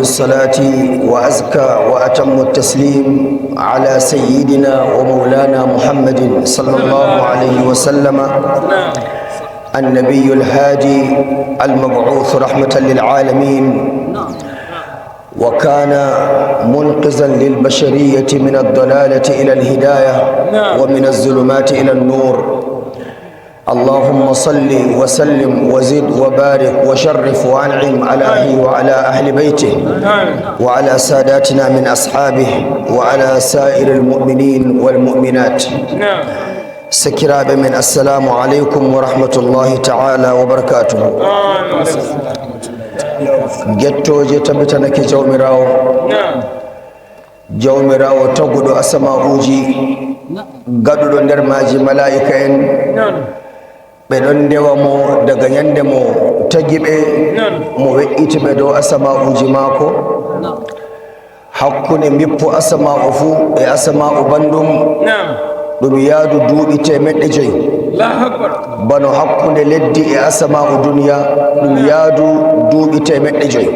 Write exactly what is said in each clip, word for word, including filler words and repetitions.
الصلاة وأزكى وأتم التسليم على سيدنا ومولانا محمد صلى الله عليه وسلم، النبي الهادي المبعوث رحمة للعالمين، وكان منقذا للبشرية من الضلالة إلى الهداية ومن الظلمات إلى النور. اللهم صل وسلم وزد وبارك وشرف وأنعم عليه وعلى أهل بيته وعلى ساداتنا من أصحابه وعلى سائر المؤمنين والمؤمنات. Sakiraaɓe men, assalamu aleykum wa rahmatullahi ta'ala wa barakatuhu. Gettooje tabitanake Jawmiraawo. Jawmiraawo taguɗo asama'uuji, gaɗuɗo nder maaji malaa'ika'en. Ɓe ɗon ndewa mo daga nyande mo tagi ɓe, mo we'iti ɓe dow asama'uuji maako. Hakkunde mbippu asama'u fuu e asama'u banndum, ɗum yaadu duuɓi teemeɗɗe joy. Bano hakkunde leddi e asama'u duniya, ɗum yaadu duuɓi teemeɗɗe joy.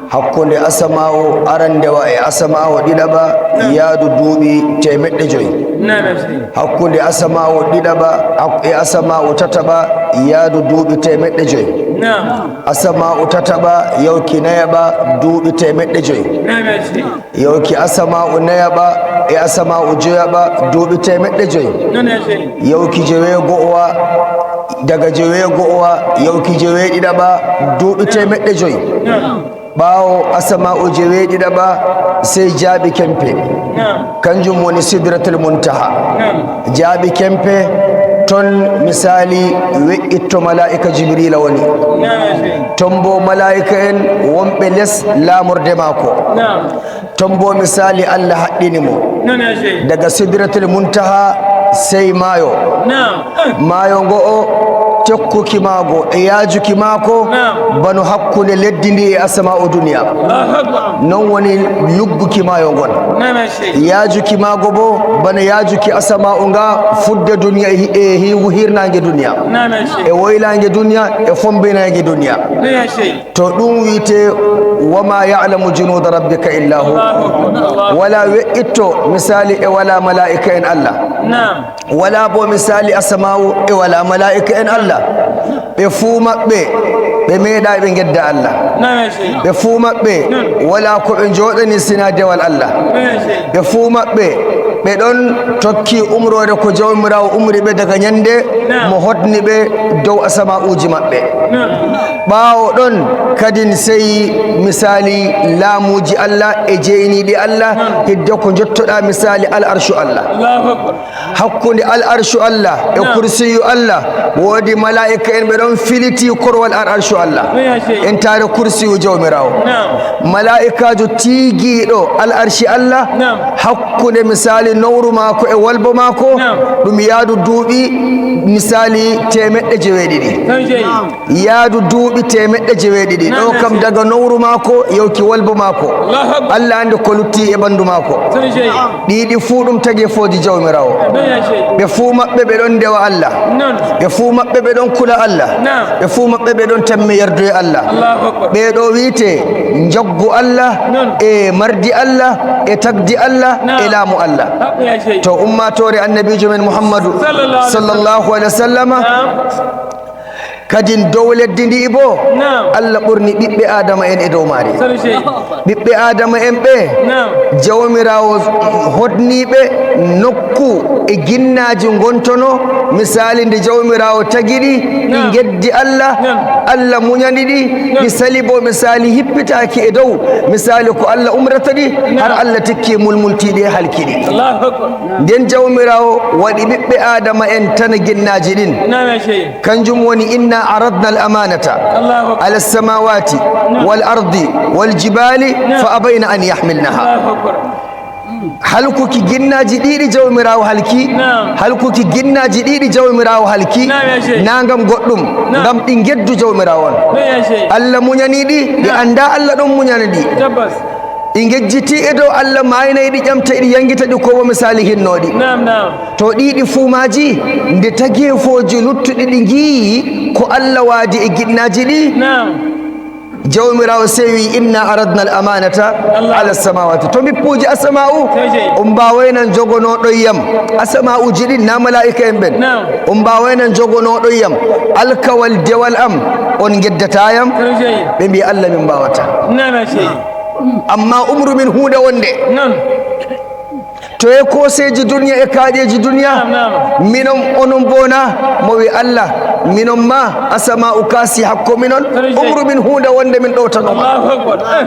Hakkunde asama'u arandewa e asama'u ɗiɗaɓa, yaadu duuɓi teemeɗɗe joy. Hakkunde asama'u ɗiɗaɓa hak-, e asama'u tataɓa, yaadu duuɓi teemeɗɗe joy. Asama'u tataɓa yawki nayaɓa, duuɓi teemeɗɗe joy. Yawki asama'u nayaɓa e asama'u joyaɓa, duuɓi teemeɗɗe joy. Yawki joweego'owa, daga joweego'owa yawki joweeɗiɗaɓa, duuɓi teemeɗɗe joy. Ɓaawo asama'u joweeɗiɗaɓa, sey jaaɓi kempe. Kanjum woni Sidratul Muntaha. Jaaɓi kempe, ton misaali we'itto malaa'ika Jibriila woni. Ton boo malaa'ika'en wonɓe les laamorde maako. Ton boo misaali Allah haɗɗini mo. Daga Sidratul Muntaha sey maayo. Maayo ngo'o tekkuki maago e yaajuki maako bano hakkunde leddi ndi e asama'u duniya. Non woni lugguki maayo ngon. Yaajuki maago boo bana yaajuki asama'u nga fudde duniya e hi-, e hiigu hiirnaange duniya. E woylaange duniya e fombinaange duniya. To ɗum wi'etee, "Wa ma ya'lamu junuda rabbika illa hu." Walaa we'itto misaali e walaa malaa'ika'en Allah. Walaa boo misaali asama'u e walaa malaa'ika'en Allah. Ɓe fuu maɓɓe, ɓe meeɗaay ɓe ngedda Allah. Ɓe fuu maɓɓe, walaa ko ɓe njooɗani sinaa dewal Allah. Ɓe fuu maɓɓe, ɓe ɗon tokki umroore ko Jawmiraawo umri ɓe daga nyande mo hodni ɓe dow asama'uuji maɓɓe. Ɓaawo ɗon kadin sey misaali laamuuji Allah e jeyniiɗi Allah, hidde ko njottoɗaa misaali al arshu Allah. Hakkunde al arshu Allah e kursiyu Allah, woodi malaa'ika'en ɓe ɗon filiti korwal al arshu Allah. Entaare kursiyu Jawmiraawo. Malaa'ikaajo tiigiiɗo al arshi Allah, hakkunde misaali nowru maako e walbo maako, ɗum yaadu duuɓi misaali teemeɗɗe jeweeɗiɗi. Yaadu duuɓi teemeɗɗe jeweeɗiɗi. Ɗo kam daga nowru maako yawki walbo maako. Allah anndi ko lutti e ɓanndu maako. Ɗiɗi fuu ɗum tageefooji Jawmiraawo. Ɓe fuu maɓɓe ɓe ɗon ndewa Allah. Ɓe fuu maɓɓe ɓe ɗon kula Allah. Ɓe fuu maɓɓe ɓe ɗon tamme yarduye Allah. Ɓee ɗo wi'ete njaggu Allah, e mardi Allah, e tagdi Allah, e laamu Allah. To ummaatoore Annabiijo men Muhammadu sallallahu alaihi wasallama, kadin dow leddi ndi'i boo, Allah ɓorni ɓiɓɓe Aadama en e dow maari. Ɓiɓɓe Aadama en ɓe, Jawmiraawo hodni ɓe nokku e ginnaaji ngontono, misaali nde Jawmiraawo tagi ɗi, ɗi ngeddi Allah, Allah munyani ɗi, ɗi sali boo misaali hippitaaki e dow, misaali ko Allah umrata ɗi, har Allah tikki mulmulti ɗi e halki ɗi. Nden Jawmiraawo waɗi ɓiɓɓe Aadama en tan ginnaaji ɗin. Kanjum woni, "Inna aradna al amanata ala samawati wal ardi wal jibali fa abayna an yahmilnaha." Halkuki ginnaaji ɗiɗi Jawmiraawo halki, halkuki ginnaaji ɗiɗi Jawmiraawo halki, na ngam goɗɗum, ngam ɗi ngeddu Jawmiraawo on. Allah munyani ɗi, ɗi anndaa Allah ɗon munyani ɗi. Ɗi ngejjiti e dow Allah maayna ɗi, ƴamta ɗi, yangita ɗi, ko bo misaali hinnooɗi. To ɗiɗi fuu maaji, nde tageefooji luttuɗi ɗi ngi'i ko Allah waadi e ginnaaji ɗi, Jawmiraawo sey wi, "Inna aradna al amanata Allah. Ala samawati." To mbippuuji asama'u, Sey, sey. On mbaawaynan jogonooɗon yam. Asama'uuji ɗin na malaa'ika en ɓen. Naam. On mbaawaynan jogonooɗon yam. Alkawal dewal am, on ngeddataa yam. Sey, sey. Ɓe mbi, "Allah min mbaawata." Naam, sey. Amma umru min huunde wonde. Naam. To e kooseeji duniya e kaaƴeeji duniya, Naam, naam. Minon onon bona, mo wi Allah, minon ma, asama'u kaasi hakko minon, Sey, sey. Umru min huunde wonde min ɗowtanoma. Allahu Akbar. Eh.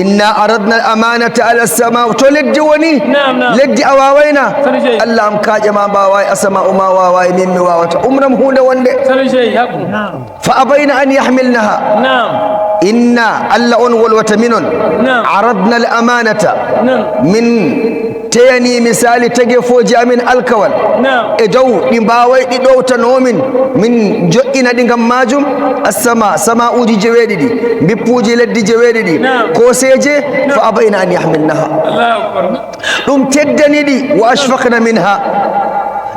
Inna aradna al amanata ala sama, to leddi woni, Naam, naam. Leddi a waawayna. Sey, sey. Allah am kaaƴe ma mbaawaay, asama'u ma waaway, min mi waawata. Umram huunde wonde. Sey, sey, hakku. Fa abayna an yahmilnaha. Naam. Inna, Allah on wolwata minon. Naam. Aradna al amanata. Naam. Min teyani misali tagefooji amin alkawal. Naam. E dow ɗi mbaaway ɗi ɗowtanoo min. Min jo'ina ɗi ngam maajum. Assama, sama'uuji jeweeɗiɗi. Mbippuuji leddi jeweeɗiɗi. Naam. Kooseeje, Naam. Fa abayna an yahmilnaha. Allahu Akbar. Ɗum teddani ɗi, wa ashfaqna minha.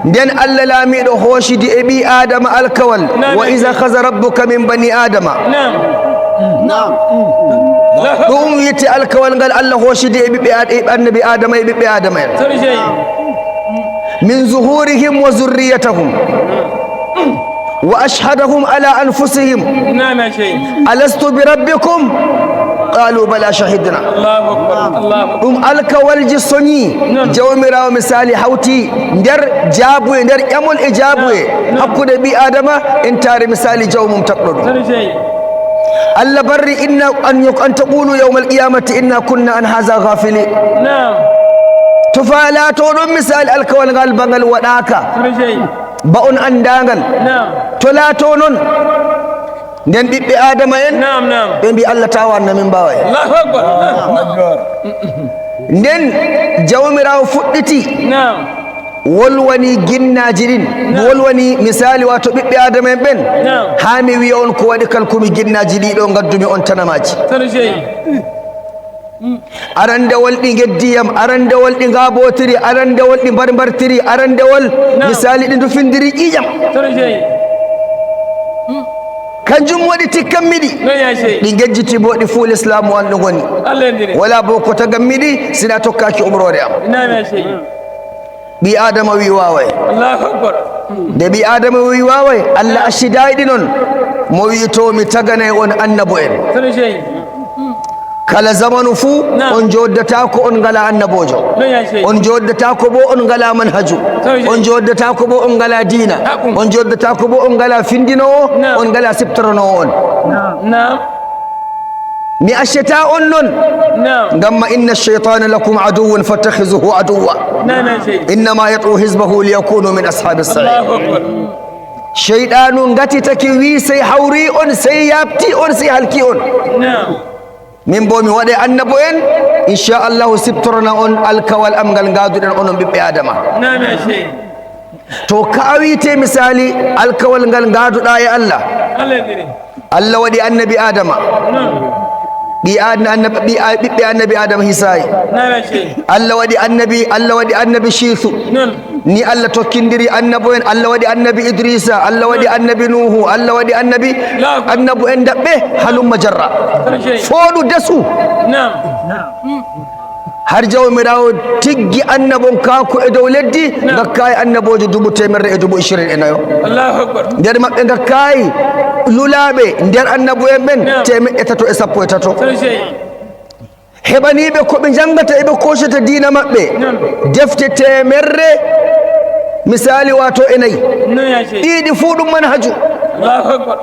Nden Allah laamiiɗo hoocidi e ɓii Aadama alkawal, Naam. Wa iza akhadha rabbuka min bani Aadama. Naam. Naam. Ɗum wi'ete alkawal ngal Allah hoocidi e ɓiɓɓe Aad-, e annabi Aadama e ɓiɓɓe Aadama en. Sey, sey. Min zuhurihim wa zurriyatahum. Wa ashhadahum ala anfusihim. Naam, sey. Alastu bi rabbikum? Qalu bala shahidna. Allahu Akbar. Allahu Akbar. Ɗum alkawalji soñi Naam. Jawmiraawo misali hawti nder jaabuye, nder ƴamol e jaabuye Naam. Hakkunde ɓii Aadama en taari misali jawmum taɓɗo ɗum. Sey, sey. Allah barri inna an yuk-, an taqulu yawmal qiyamati inna kunna an haza ghafili. Naam. To fa laato ɗon misali alkawal ngal bangal waɗaaka. Sey, sey. Ba on anndaangal. Naam. To laato non. Nden ɓiɓɓe Aadama en, Naam, naam. Ɓe mbi, "Allah ta wanna min mbaaway." Allahu Akbar. Nden Jawmiraawo fuɗɗiti Naam. Wolwani ginnaaji ɗin, Naam. Wolwani misali, wato ɓiɓɓe Aadama en ɓen. Naam. Haa mi wi'a on ko waɗi kalkumi ginnaaji ɗi ɗo ngaddumi on tanamaaji. Sey, sey. Arandewol ɗi ngeddi yam, arandewol ɗi ngaabootiri, arandewol ɗi mbarmbartiri, arandewol Naam. Misali ɗi ndufindiri ƴiiƴam. Sey, sey. Kanjum waɗi tikkanmi ɗi. Noon yaa sey. Ɗi ngejjiti bo ɗi fuu Lislaamu an ɗo ngoni. Allah ndiri. Wala bo ko taganmi ɗi, sina tokkaaki umroore am. Naam yaa sey. Ɓii Aadama wi waaway. Allahu Akbar. Nde ɓii Aadama wi waaway, Allah accidaay ɗi noon. Mo wi to mi taganay on annabo en. Sey, sey. Kala zamanu fuu, Naam. On jooddataako on ngalaa annaboojo. Noon yaa sey. On jooddataako bo on ngalaa manhaju. Sey, sey. On jooddataako bo on ngalaa diina. Haqqun. On jooddataako bo on ngalaa findinoowo, Naam. On ngalaa siftoranoowo on. Naam. Mi accataa on noon. Naam. Ngam ma inna shaytana lakum aduwwun fattakhizuhu aduwwa. Naam, yaa sey. Innama yad'u hizbahu liyakunu min ashabis sa'ir. Allahu Akbar. Seyɗaanu ngatitake wi sey hawri on, sey yaabti on, sey halki on. Naam. Min bo mi waɗay annabo en, inchallahu siftorana on alkawal am ngal ngaaduɗen onon ɓiɓɓe Aadama. Naam yaa sey. To ka a wi'ete misali alkawal ngal ngaaduɗaa e Allah. Allah ndiri. Allah waɗi annabi Aadama. Naam. Ɓii Aadama, annabi, ɓii A-, ɓiɓɓe annabi Aadama hisaayi. Naam yaa sey. Allah waɗi annabi, Allah waɗi annabi Shiisu. Noon. Ni Allah tokkindiri annabo en, Allah waɗi annabi Idrisa, Allah waɗi annabi Nuuhu, Allah waɗi annabi, Naam. Annabo en daɓɓe, halumma jarra. Sey, sey. Fooɗu dasu. Naam. Har Jawmiraawo tiggi annabon kaako e dow leddi, Naam. Ngakkaay annaboojo dubu teemerre e dubu ishirin e nayo. Allahu Akbar. Nder maɓɓe ngakkaay lulaaɓe nder annabo en ɓen, Naam. Teemeɗɗe tato e sappo e tato. Sey, sey. Heɓaniiɓe ko ɓe njanngata e ɓe koocata diina maɓɓe. Naam. Defte teemerre, misali, wato e nayi. Noon yaa sey. Ɗiɗi fuu ɗum manhaju. Allahu Akbar.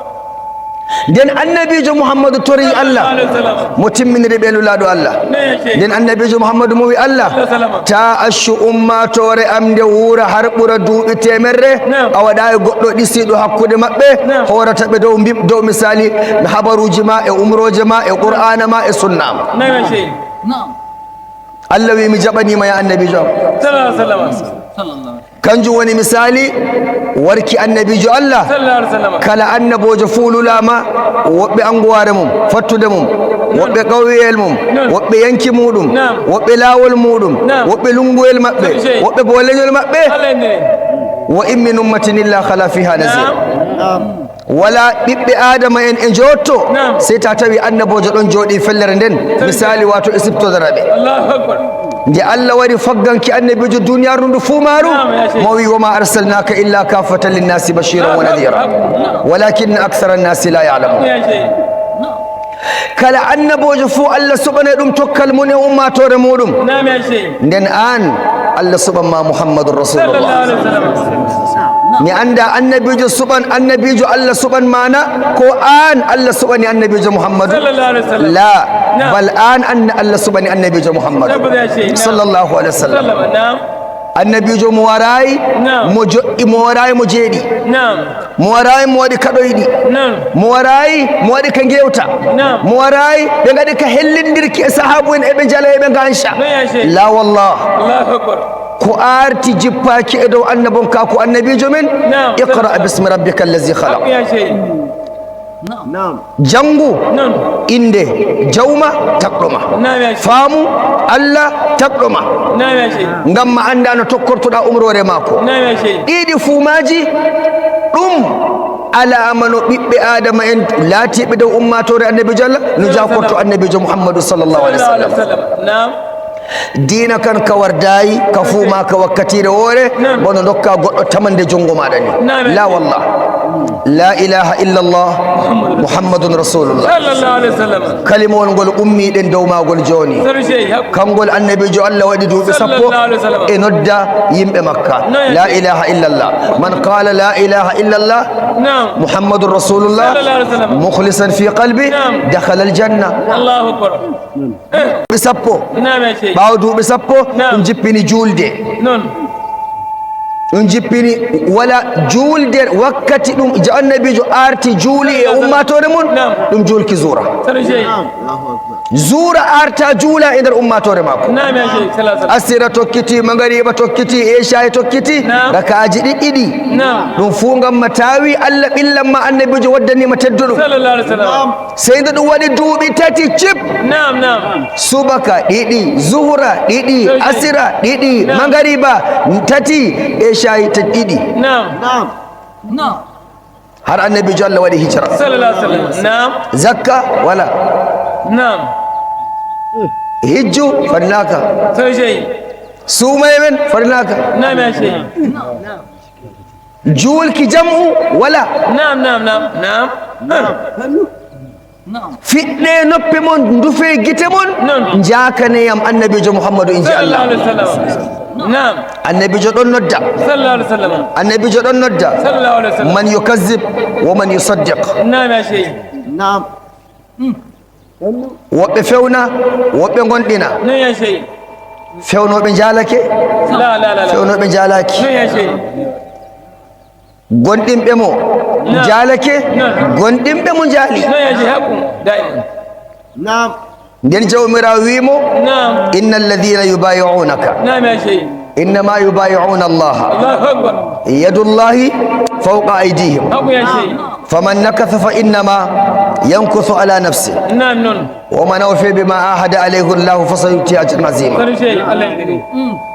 Nden annabiijo Muhammadu tori Allah, Sallallahu alayhi wa sallam. Mo timminiri ɓe lulaaɗo Allah. Noon yaa sey. Nden annabiijo Muhammadu mo wi Allah, Sallallahu alayhi wa sallam. Ta accu ummaatoore am nde wuura har ɓura duuɓi teemerre, Naam. A waɗaayi goɗɗo ɗisiiɗo hakkunde maɓɓe, Naam. Hoorata ɓe dow mbi-, dow misali, habaruuji ma, e umrooje ma, e Qur'aana ma, e sunna am. Naam yaa sey. Allah wi mi jaɓaniima ya annabiijo am. Sallallahu alayhi wa sallam. Kanjum woni misali warki annabiijo Allah. Sallallahu alayhi wa sallam. Kala annaboojo fuu lulaama, woɓɓe annguwaare mum, fattude mum, woɓɓe ƙawyeyel mum, Naam. Woɓɓe yanki muuɗum, Naam. Woɓɓe laawol muuɗum, Naam. Woɓɓe lunngoyel maɓɓe, Sey, sey. Woɓɓe boo leñol maɓɓe. Allah en ne. Wa in min ummatin illa khala fiha nazir. Naam. Wala ɓiɓɓe Aadama en e njootto, naam, sey ta tawi annaboojo ɗon jooɗii fellere nden, misaali, waato e siptodora ɓe. Allahu Akbar. Nde Allah waɗi fagganki annabiijo duniyaaru ndu fuu maaru, naam, ya Sheikh, mo wi, "Wa ma arsalnaka illa kaffatan linnasi bashiran wa nadhira, walakinna akthara nnasi la ya'lamun." Ya Sheikh. Kala annaboojo fuu, Allah suɓanay ɗum tokkal mum e ummaatoore muɗum. Naam, ya Sheikh. Nden aan, Allah suɓan ma Muhammadun Rasulullah. Sallallahu alaihi wasallam. Mi annda annabiijo suɓan, annabiijo Allah suɓan ma na, ko aan Allah suɓani annabiijo Muhammadu? Sallallahu alaihi wasallam. La, naam, bal aan an-, Allah suɓani annabiijo Muhammadu. Tabbata, ya Sheikh. Naam. Sallallahu alaihi wasallam. Sallama, naam. Annabiijo mo waraay, naam, mo joɗɗi, mo waraay mo jeeɗi. Naam. Mo waraay mo waɗi ka ɗoyɗi. Naam. Mo waraay mo waɗi ka ngewta. Naam. Mo waraay ɓe ngaɗi ka hellindirki e sahaabu en, eɓe njala, eɓe nganca. No ya Sheikh. La wallah. Allahu Akbar. Ko arti jippaaki e dow annabon ka ko annabiijo men. Naam. Iqra bismi rabbika allazi khalaq. Hak ya Sheikh. Naam. Janngu, naam, innde Jawma tagɗo ma. Naam, ya Sheikh. Faamu Allah tagɗo ma. Naam, ya Sheikh. Ngam ma annda no tokkortoɗa umroore maako. Naam, ya Sheikh. Ɗiɗi fuu maaji, ɗum alaama no ɓiɓɓe Aadama en laatiiɓe dow ummaatoore annabiijo Allah, no jaakorto annabiijo Muhammadu sallallahu alaihi wasallam. Sallallahu alaihi wasallam. Naam. Diina kan ka wardaay, ka fuu ma ka wakkatiire woore, naam, bono ndokka goɗɗo tamande junngo maaɗa ni. Naam. La wallah. La ilaha illallah Muhammadun Rasulullah. Sallallahu alaihi wasallam. Kalimawol ngol ummiɗen dow maagol jooni. Sarushe, hak. Kangol annabiijo Allah waɗi duuɓi sappo, sallallahu alaihi wasallam, e nodda yimɓe Makka. Naam. La ilaha illallah. Man qala la ilaha illallah, naam, Muhammadun Rasulullah, sallallahu alaihi wasallam, mukhlisan fi qalbi, naam, dakhala al-janna. Allahu Akbar. Duuɓi sappo. Naam, ya Sheikh. Ɓaawo duuɓi sappo, naam, ɗum jippini juulde. Non. Ɗum jippini, wala juulde wakkati ɗum ja-, annabiijo arti juuli e ummaatoore mum, naam, ɗum juulki zuura. Sarushe. Zuura arta juula e nder ummaatoore maako. Naam, ya Sheikh. Sallallahu alaihi wasallam. Asira tokkiti, mangariba tokkiti, esha'i tokkiti, naam, raka'aji ɗiɗɗi ɗi. Naam. Ɗum fuu ngam ma tawi Allah ɓillan ma annabiijo waddani ma tedduɗum. Sallallahu alaihi wasallam. Sey nde ɗum waɗi duuɓi tati cip. Naam, naam. Subaka ɗiɗi, zuhura ɗiɗi, asira ɗiɗi, naam, mangariba tati, esha'i ta-, ɗiɗi. Naam. Naam. Har annabiijo Allah waɗi hijra. Sallallahu alaihi wasallam. Naam. Zakka wala. Naam. Hijju fadnaaka. Sarushe. Suumaye men fadnaaka. Naam, ya Sheikh. Juulki jam'u wala. Naam, naam, naam, naam. Fiɗɗe noppe mon, ndufe gite mon, non, njaakane yam annabiijo Muhammadu, in ji Allah. Sallallahu alaihi wasallam. Naam. Annabiijo ɗon nodda. Sallallahu alaihi wasallam. Annabiijo ɗon nodda. Sallallahu alaihi wasallam. Man yukazzib wa man yusaddiq. Naam, ya Sheikh. Naam. Woɓɓe fewna, woɓɓe ngonɗina. Non, ya Sheikh. Fewnooɓe njaalake. La, la, la, la. Fewnooɓe njaalaaki. Non, ya Sheikh. Gonɗinɓe mo, naam, njaalake, naam, gonɗinɓe mo njaali. Non, ya Sheikh, haqqu. Daiman. Naam. Nden Jawmiraawo wi'i mo, naam, "Innal ladhina yubayi'unaka, naam, ya Sheikh, innama yubayi'una Allah, Allahu Akbar, yadullahi fawqa aydihim, haqqu, ya Sheikh, faman nakatha fa innama yankuthu ala nafsi, naam, non, wa man awfa bima ahada alayhi Allah fasayu'ti ajran azima." Sarushe, Allah.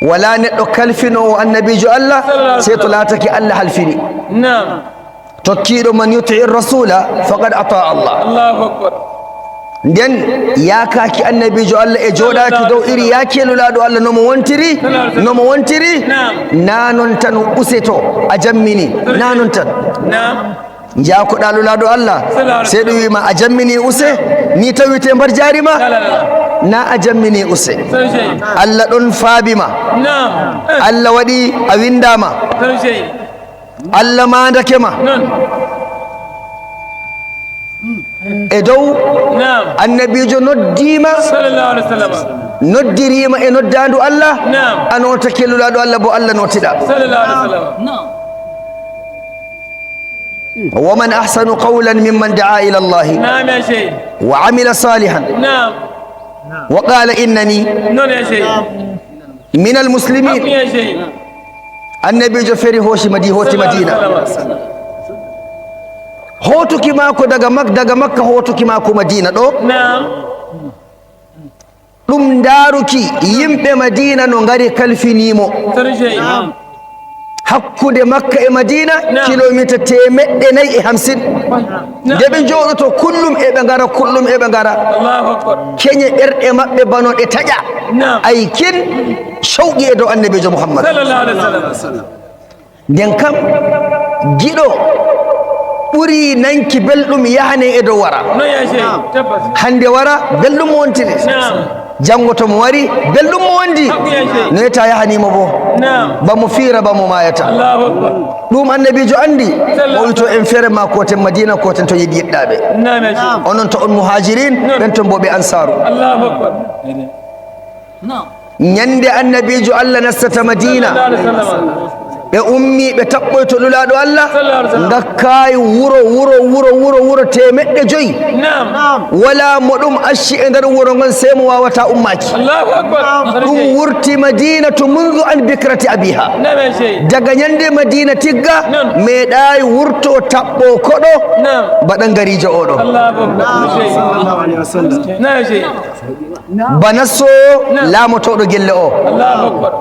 Wala neɗɗo kalfinoowo annabiijo Allah, sallallahu alaihi wasallam, sey to laatake Allah halfini. Naam. Tokkiiɗo, "Man yuti'i rasula faqad ata Allah." Allahu Akbar. Nden yaakaaki annabiijo Allah e jooɗaaki dow iri yaaki e Nulaaɗo Allah no mo wontiri, sallallahu alaihi wasallam, no mo wontiri, naam, na non tan useto a jammini, na non tan. Naam. Njaakoɗaa Nulaaɗo Allah, sallallahu alaihi wasallam, sey ɗum wi'i ma a jammini use, ni tawite mbar jaari ma, la, la, la, la, na a jammini use. Sarushe. Allah ɗon faabi ma. Naam. Allah waɗi a windaama. Sarushe. Allah maandake ma. Non. E dow, naam, annabiijo noddiima, sallallahu alaihi wasallam, noddirii ma e noddaandu Allah, naam, a nootake Nulaaɗo Allah bo Allah nootiɗa. Sallallahu alaihi wasallam. Naam. Wa man ahsanu qawlan mimman da'a ila Allah, naam, ya Sheikh, wa amila salihan, naam, wa qala innani, non, ya Sheikh, minal muslimin. Haqqu, ya Sheikh. Annabiijo feri hoosi Madi-, hooti Madiina. Sallallahu alaihi wasallam. Hootuki maako daga Mak-, daga Makka, hootuki maako Madiina ɗo. Naam. Ɗum ndaaruki yimɓe Madiina no ngari kalfinii mo. Sarushe. Naam. Hakkunde Makka e Madina, Naam. Kilomita teemeɗɗe nayi e hamsin. Naam. Nde ɓe njooɗoto kullum eɓe ngara, kullum eɓe ngara. Allahu Akbar. Keñe ɓerɗe maɓɓe bano ɗe taƴa. Naam. Ay kin shawqi e dow Annabiijo Muhammad. Sallallahu alaihi wasallam. Nden kam, giɗo ɓuri nanki belɗum yahane e dow wara. No yahi, tabbas. Hande wara, belɗum mo wontiri. Naam. Janngo to mo wari, belɗum mo wondi. Haqqe yahde. No yetta yahanimo bo. Naam. Ba mo fiira, ba mo mayata. Allahu Akbar. Ɗum Annabiijo andi. Sallallahu. O wi to en fere ma koten Madina, koten to yiɗi yiɗɗaaɓe. Naam, ya Sheikh. Onon to on Muhajirin, Naam. Ɓen ton bo ɓe Ansaru. Allahu Akbar. Naam. Ñande Annabiijo Allah nastata Madina. Sallallahu alaihi wasallam. Ɓe ummi, ɓe taɓɓoyto Nulaaɗo Allah, Sallallahu alaihi wasallam. Ngakkaay wuro, wuro, wuro, wuro, wuro teemeɗɗe joyi. Naam. Wala mo ɗum acci e nder wuro ngon, sey mo wawata ummaaki. Allahu Akbar. Ɗum wurti Madinatu mundu an bikrati abiha. Naam, ya Sheikh. Daga ñande Madina tigga, Naam. Meeɗaay wurto taɓɓo koɗo, Naam. Baɗa ngariijo oɗo. Allahu Akbar. Naam. Naam, ya Sheikh. Bana so Naam. Laamotooɗo gelle o. Allahu Akbar.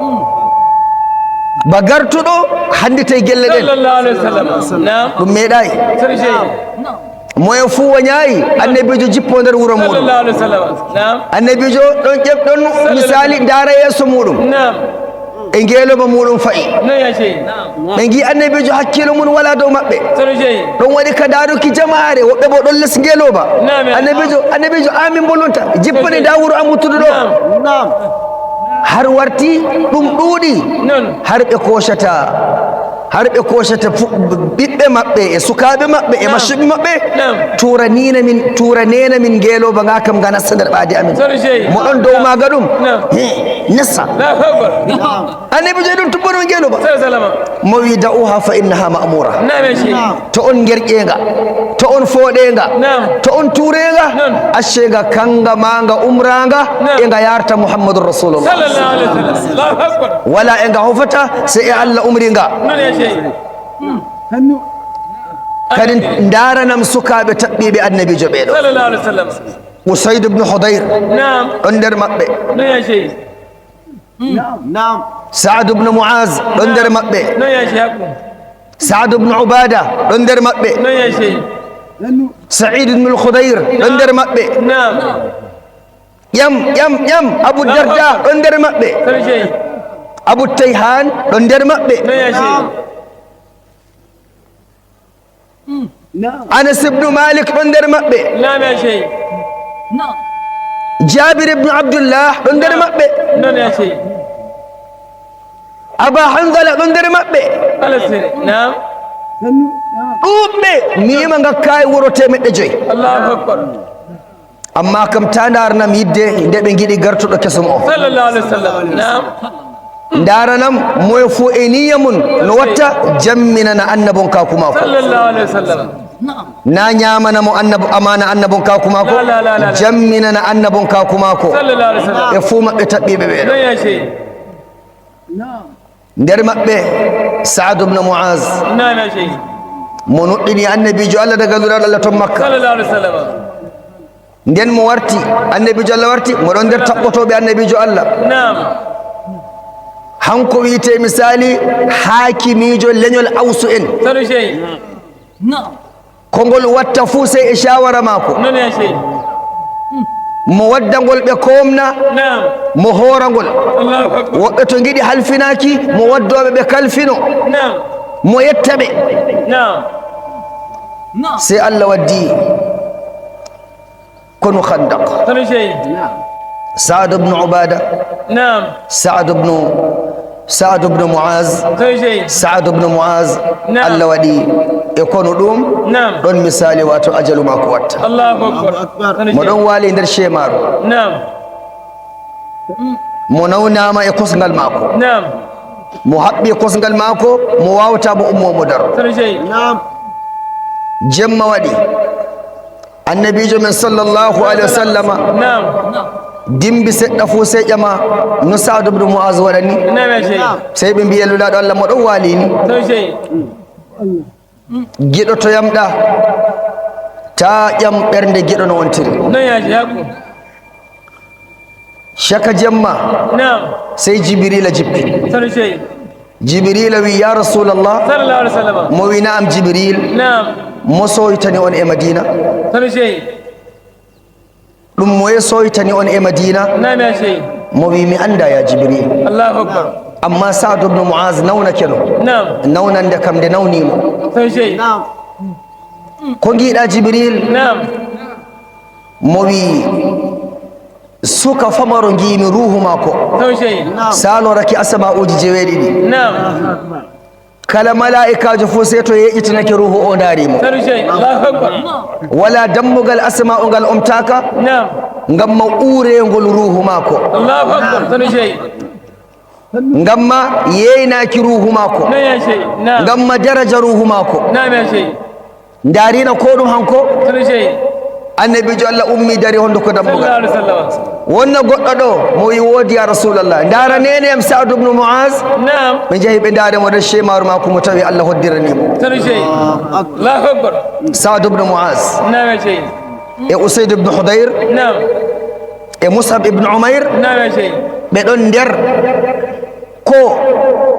Ba gartuɗo hannditay gelle ɗen. Sallallahu alaihi wasallam. Naam. Ɗum meeɗaay. Sarjey. Moye fuu wanyaay, Annabiijo jippo nder wuro muɗum. Sallallahu alaihi wasallam. Naam. Annabiijo ɗon ƴef-, ɗon Sallallahu misaali ndaara yeeso muɗum. Naam. E ngeelooba muɗum fa'i. No yahi. Ɓe ngi Annabiijo hakkiilo mum wala dow maɓɓe. Sarjey. Ɗon waɗi ka ndaaruki jamaare, woɓɓe bo ɗon les ngeelooba. Naam, ya. Annabiijo, Annabiijo amin mbolunta. Jippani nda wuro amutuɗo ɗo. Naam. Har warti ɗum ɗuuɗi. Non. Har ɓe koocata, har ɓe koocata fu-, ɓiɓɓe maɓɓe e sukaaɓe maɓɓe e Naam. Maccuɓe maɓɓe. Naam. Tuura niina min, tuura neena min ngeelooba nga kam nga nasta nder ɓaade amin. Sarjey. Mo ɗon dow maaga ɗum. Naam. He, nessa. Allahu Akbar. Annabiijo e ɗum tubbono ngeelooba. Sallallahu alaihi wasallam. Mo wi da'uha fa innaha ma'mura. Naam, ya Sheikh. To on ngerƴeenga, to on fooɗeenga, Naam. To on tuureenga, Naam. Acceenga kanga maanga umraanga, Naam. E nga yarta Muhammadur Rasulullah. Sallallahu alaihi wasallam. Allahu Akbar. Wala e nga hofata, sey e Allah umri nga. Non, ya Sheikh. Kadi ndaaranam sukaaɓe taɓɓiiɓe Annabiijo ɓee ɗo. Sallallahu alaihi wasallam. Usayd ibn Hudayr. Naam. Ɗon nder maɓɓe. Non, ya Sheikh. Naam. Sa'ad ibn Mu'az ɗon nder maɓɓe. Non, ya Sheikh. Sa'ad ibn Ubada ɗon nder maɓɓe. Non, ya Sheikh. Sa'id ibn al-Khudayr ɗon nder maɓɓe. Naam. Ƴam, ƴam, ƴam. Abu Naam. Darda ɗon nder maɓɓe. Sarjey. Abu Tayhan ɗon nder maɓɓe. Non, ya Sheikh. Naam. Anas ibn Malik ɗon nder maɓɓe. Naam, ya Sheikh. Jabir ibn Abdullah ɗon nder Naam. Maɓɓe. Non, ya Sheikh. Aba Hanzala ɗon nder maɓɓe. Alas, naam. Ɗuuɗɓe, mi yima ngakkaay wuro teemeɗɗe joyi. Allahu Akbar. Amma kam, ta ndaranam yidde nde ɓe ngiɗi gartuɗo kesum o. Sallallahu alaihi wasallam. Naam. Ndaranam moye fuu e niyya mum no watta jamminana annabonkaaku maako. Sallallahu alaihi wasallam. Na ñaamana mo annab-, amaana annabonkaaku maako, La, la, la, la, la. Jamminana annabonkaaku maako. Sallallahu alaihi wasallam. E fuu maɓɓe taɓɓiiɓe ɓe ɗo. Non, ya Sheikh. Nder maɓɓe, Sa'ad ibn Mu'az. Naam, ya Sheikh. Mo nuɗɗini annabiijo Allah daga Nulaaɗo Allah ton Makka. Sallallahu alaihi wasallam. Nden mo warti, annabiijo Allah warti, mo ɗon nder taɓɓotooɓe annabiijo Allah. Naam. Hanko wi'ete misali haakimiijo leñol Awsu en. Sanu Sheikh. Naam. Ko ngol watta fuu sey e shawara maako. Non ya Sheikh. Mo waddangol ɓe koomna, Naam. Mo hoorangol. Allahu Akbar. Woɓɓe to ngiɗi halfinaaki, mo waddooɓe ɓe kalfino. Naam. Mo yetta ɓe. Naam. Sey Allah waddi konu Khandaq. Sanu Sheikh. Sa'ad ibn Ubada. Naam. Sa'ad ibn, Sa'ad ibn Mu'az. Sanu Sheikh. Sa'ad ibn Mu'az. Naam. Allah waɗi e konu ɗum. Naam. Ɗon misali wato ajalu maako watta. Allahu Akbar. Sanu Mo Sheikh. Ɗon waali nder shemaru. Naam. Mo nawnaama e kosngal maako. Naam. Mo haɓɓi kosngal maako, mo waawata mo ummo mo daro. Sanu Sheikh. Naam. Jemma waɗi. Annabiijo men sallallahu alaihi wasallama Naam. Dimbi seɗɗa fuu sey ƴama no Sa'ad ibn Mu'az waɗani. Naam ya Sheikh. Sey ɓe mbiya Nulaaɗo Allah mo ɗon waali ni. Sanu Sheikh. Giɗo to yamɗa, ta ƴam ɓernde giɗo no wontiri. Non ya Sheikh. Shaka jemma, Naam. Sey Jibrila jippi. Sanu Sheikh. Jibrila wi, "Ya Rasulallah." Sallallahu alaihi wasallam. Mo wi, "Na'am, Jibril." Na'am. Mo soytani on e Madina? Sanu sey. Ɗum moye soytani on e Madina? Na'am, ya sey. Mo wi, "Mi anndaa, ya Jibril." Allahu Akbar. Amma Sa'd ibn Mu'az nawnake no. Na'am. Nawnande kam nde nawni mo. Sanu sey. Na'am. Ko ngiɗa, Jibril? Na'am. Mo wi, "Suka famaro ngiimi ruuhu maako." Sanu sey. Saalorake asama'uuji jeweeɗiɗi. Na'am. Kala malaa'ikaajo fof, sey to yeƴitinake ruuhu o, ndaari mo. Sanu sey. Allahu Akbar. Wala dammugal asama'u ngal omtaaka. Na'am. Ngam ma uureengol ruuhu maako. Allahu Akbar. Sanu sey. Ngam ma yeeynaaki ruuhu maako. Na'am, ya sey. Na'am. Ngam ma daraja ruuhu maako. Na'am, ya sey. Ndaarina ko ɗum hanko. Sanu sey. Annabiijo Allah ummi, dari honduko dammugal. Sallallahu alaihi wasallam. Wonno goɗɗo ɗo, mo wi, "Woodi, ya Rasulallah." Ndaara neene am Sa'd ibn Mu'az. Na'am. Ɓe njehi ɓe ndaari mo nder sheemaaru maako mo tawi Allah hoddirani mo. Sanu sey. Allahu Akbar. Sa'd ibn Mu'az. Na'am, ya sey. E Usayd ibn Hudayr. Na'am. E Mus'ab ibn Umayr. Na'am, ya sey. Ɓe ɗon nder ko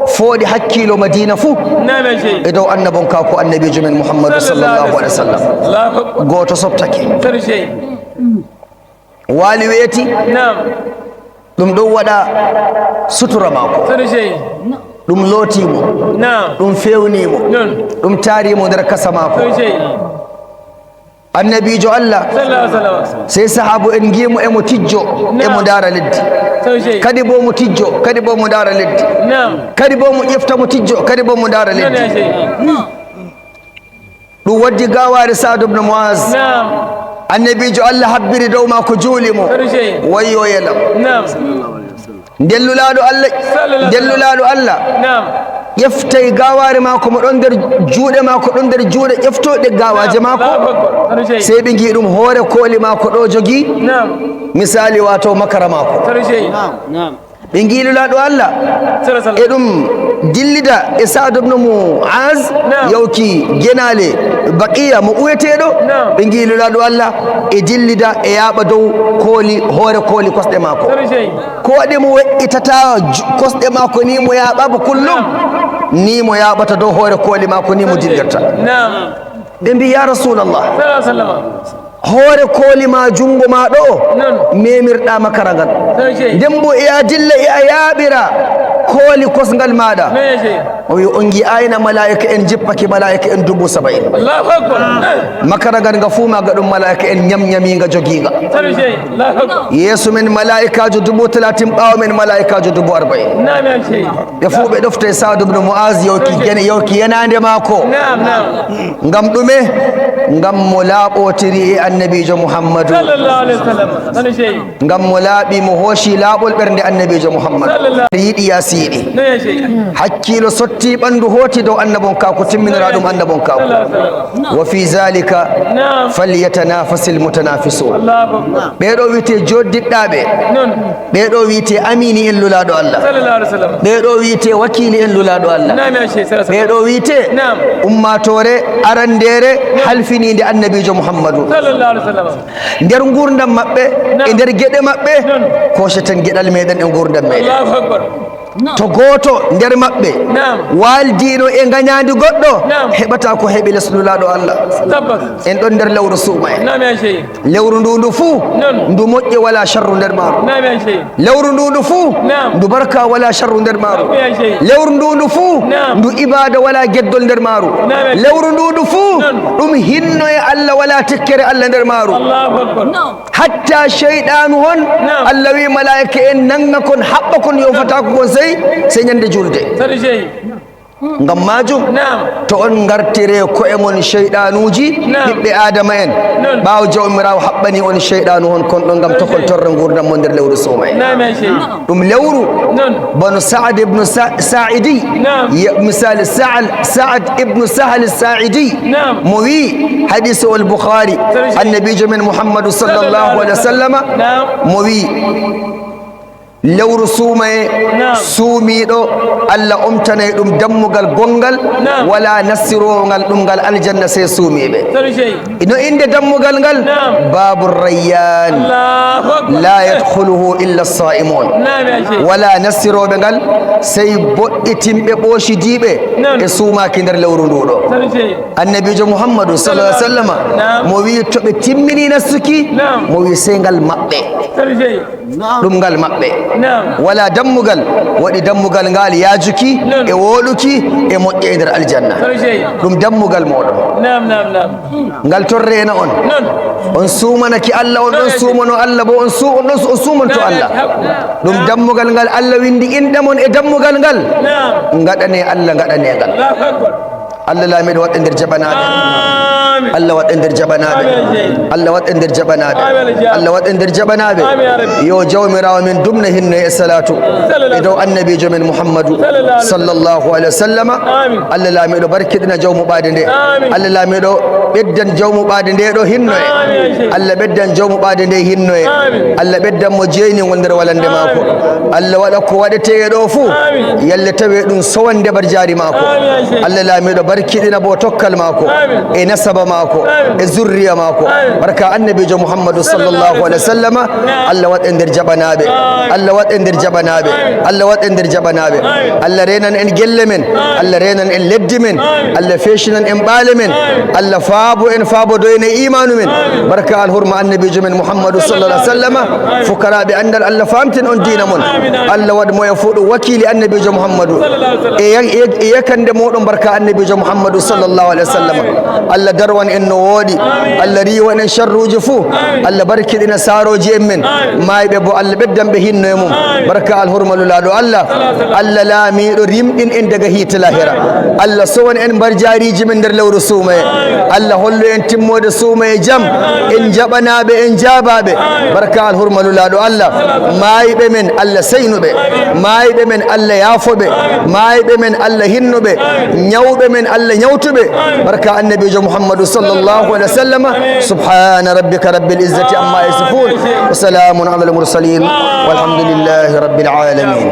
fooɗi hakkiilo Madina fuu. Na'am, ya sey. E dow annabonkaaku annabiijo men Muhammadu sallallahu alaihi wasallam. Allahu Akbar. Gooto soɓtake. Sanu sey. Waali weeti. Na'am. Ɗum ɗon waɗa sutura maako. Sanu sey. Ɗum looti mo. Na'am. Ɗum fewni mo. Non. Ɗum taari mo nder kasa maako. Sanu sey. Annabiijo Allah. Sallallahu alaihi wasallam. Sey sahaabu en ngi mo e mo tijjo, e mo Na'am. Ndaara leddi. Sanu sey. Kadi bo mo tijjo, kadi bo mo ndaara leddi. Na'am. Kadi bo mo ƴefta mo tijjo, kadi bo mo ndaara Na'am, leddi. Ya sey. Ɗum waddi gawaare Sa'd ibn Mu'az. Na'am. Annabiijo Allah habbiri dow maako, juuli mo. Sanu sey. Wayyo yelam. Na'am. Nden Nulaaɗo Allah, Sallallahu alaihi wasallam. Nden Nulaaɗo Allah Na'am. Ƴeftay gawaare maako mo ɗon nder juuɗe maako, ɗon nder juuɗe ƴeftooɗe gawaaje Na'am. Maako. Allahu Akbar. Sanu sey. Sey ɓe ngi ɗum hoore kooli maako ɗo jogi. Na'am. Misaali, wato makara maako. Sanu sey. Na'am. Ɓe ngi Nulaaɗo Allah. Sallallahu alaihi wasallam. E ɗum dillida e Sa'd ibn Mu'az Na'am. Yawki genaale Baqiya mo uweteeɗo. Na'am. Ɓe ngi Nulaaɗo Allah e dillida e yaaɓa dow kooli, hoore kooli kosɗe maako. Sanu sey. Ko waɗi mo we'itata ju-, kosɗe maako ni mo yaaɓaaba kullum? Ni mo yaaɓata dow hoore kooli maako ni mo dillirta. Na'am. Ɓe mbi, "Ya Rasulallah, Sallallahu alaihi wasallam. Hoore kooli ma, junngo ma ɗo, Non. Memirɗa makara ngal. Sanu sey. Nden bo e a dilla e a yaaɓira kooli kosngal maaɗa." Sanu sey. O wi, "On ngi'ayna malaa'ika en jippake, malaa'ika en dubu saba'in." Allahu Akbar. Makara ngal nga fuu maaga ɗum malaa'ika en nyamnyami nga jogi nga. Sanu sey. Allahu Akbar. Yeeso men malaa'ikaajo dubu talatin, ɓaawo men malaa'ikaajo dubu arba'in. Na'am, ya sey. Ɓe fuu ɓe ɗofte Sa'd ibn Mu'az yawki gene, yawki yenaande maako. Na'am, na'am. Ngam ɗume? Ngam mo laaɓotiri e Annabiijo Muhammadu. Sallallahu alaihi wasallam. Sanu sey. Ngam mo laaɓi, mo hooci laaɓol ɓernde Annabiijo Muhammadu. Sallallahu. Yiɗi ya siiɗi. Na'am, ya sey. Hakkiilo sotti, ɓanndu hooti dow annabonkaaku, timminora ɗum annabonkaaku. Sallallahu alaihi wasallam. Wa fi zalika Na'am. Falyatanafasil mutanafisun. Allahu Akbar. Ɓee ɗo wiyte joɗdiɗɗaaɓe. Non. Ɓee ɗo wiyte amiini en Nulaaɗo Allah. Sallallahu alaihi wasallam. Ɓee ɗo wiyte wakiili en Nulaaɗo Allah. Na'am, ya sey, sallallahu alaihi wasallam. Ɓee ɗo wiyte Na'am. Ummaatoore arandeere halfiniinde Annabiijo Muhammadu. Sallallahu alaihi wasallam. Nder nguurndam maɓɓe, Na'am. E nder geɗe maɓɓe, Non. Kooceten geɗal meeɗen e nguurndam meeɗen. Allahu Akbar. To gooto nder maɓɓe Na'am. Waaldiino e ngañaandi goɗɗo, Na'am. Heɓata ko heɓi les Nulaaɗo Allah. Tabbas. En ɗon nder lewru suumayee. Na'am, ya sey. Lewru ndu ndu fuu, Non. Ndu moƴƴe wala sharru nder maaru. Na'am, ya sey. Lewru ndu ndu fuu, Na'am. Ndu barka wala sharru nder maaru. Na'am, ya sey. Lewru ndu ndu fuu, Na'am. Ndu ibaada wala geddol nder maaru. Na'am, ya sey. Lewru ndu ndu fuu, Non. Ɗum hinno e Allah wala tikkere Allah nder maaru. Allahu Akbar. Hatta shayɗaanu on, Na'am. Allah wi malaa'ika en nannga kon, haɓɓa kon, yofataako kon sey, sey ñande julde. Sanu sey. Ngam maajum, Na'am. To on ngartire ko'e mon shayɗaanuuji, Na'am. Ɓiɓɓe Aadama en, Non. Ɓaawo Jawmiraawo haɓɓani on shayɗaanu on kon ɗon ngam tokol torre nguurndam mon nder lewru suumayee. Na'am, ya sey. Ɗum lewru Non. Banu Sa'ad ibn Sa-, Sa'idi. Na'am. Ya, misali, Sa'al-, Sa'ad ibn Sahal Sa'idi. Na'am. Mo wi, hadisu al Bukhari, Sahih. Annabiijo men Muhammadu sallallahu alaihi wasallama, Na'am. Mo wi, Lewru suumaye, suumiiɗo, Allah omtanay ɗum dammugal gonngal, walaa nastiroowo ngal ɗum ngal aljanna sey suumiiɓe. Ino innde dammugal ngal, Babu Rayyan, la yadkhuluhu illa saimun. Walaa nastirooɓe ngal sey boɗɗitinɓe ɓoocidiiɓe e suumaaki nder lewru nduuɗo. Annabiijo Muhammadu sallallahu alaihi wasallama, mo wi'i to ɓe timmini nastuki, mo wi'i sey ngal maɓɓe. Ɗum ngal maɓɓe. Walaa dammugal waɗi dammugal ngal yaajuki e wooɗuki e moƴƴe e nder aljanna. Ɗum dammugal mooɗon. Ngal torreena on. On suumanaki Allah, on ɗon suumano Allah, bo on su-, on ɗon su-, on suumanto Allah. Ɗum dammugal ngal Allah windi inɗe mon e dammugal ngal. Ngaɗane Allah, ngaɗane ngal. Allah laamiiɗo waɗ en nder jaɓanaaɓe. Allah waɗ en nder jaɓanaaɓe. Allah waɗ en nder jaɓanaaɓe. Allah waɗ en nder jaɓanaaɓe. Yo Jawmiraawo men dumna hinno e salaatu e dow annabiijo men Muhammadu sallallahu alaihi wasallama. Allah laamiiɗo barkiɗina jawmu ɓaade nde. Allah laamiiɗo ɓeddan jawmu ɓaade nde ɗo hinno e. Allah ɓeddan jawmu ɓaade nde hinno e. Allah ɓeddan mo jeyni won nder walande maako. Allah waɗa ko waɗetee e ɗo fuu. Yalle tawe ɗum sowan ndebar jaari maako. Allah laamiiɗo barkiɗina bo tokkal maako e nasaba maako e zurriya maako. Barka annabiijo Muhammadu sallallahu alaihi wasallama. Allah waɗ en nder jaɓanaaɓe. Allah waɗ en nder jaɓanaaɓe. Allah waɗ en nder jaɓanaaɓe. Allah reenan en gelle men. Allah reenan en leddi men. Allah feecinan en ɓaale men. Allah faabo en, faabodoyen e iimaanu men. Barka alhurma annabiijo men Muhammadu sallallahu alaihi wasallama. Fukaraaɓe anndal, Allah faamtin on diina mon. Allah waɗ moye fuu ɗum wakiili annabiijo Muhammadu. E ya-, e, e yakande mooɗon barka annabiijo Muhammadu sallallahu alaihi wasallama. Allah darwan en no wooɗi. Allah riiwan en sharruuji fuu. Allah barkiɗina saarooji en men. Maayɓe bo Allah ɓeddan ɓe hinno e mum. Barka alhurma lulaaɗo Allah. Allah laamiiɗo rimɗin en daga hiite lahira. Allah sowan en mbar jaariiji men nder lewru suumaye. Allah hollu en timmoode suumaye jam. En jaɓanaaɓe, en jaabaaɓe. Barka alhurma lulaaɗo Allah. Maayɓe men Allah seynu ɓe. Maayɓe men Allah yaafo ɓe. Maayɓe men Allah hinnu ɓe. Ñawɓe men Allah ñawtu ɓe. Barka annabiijo Muhammadu sallallahu alaihi wasallama. Subhana rabbika rabbil izzati amma yasifun. Wa salamun ala al mursalin. Walhamdulillahi rabbil alamin.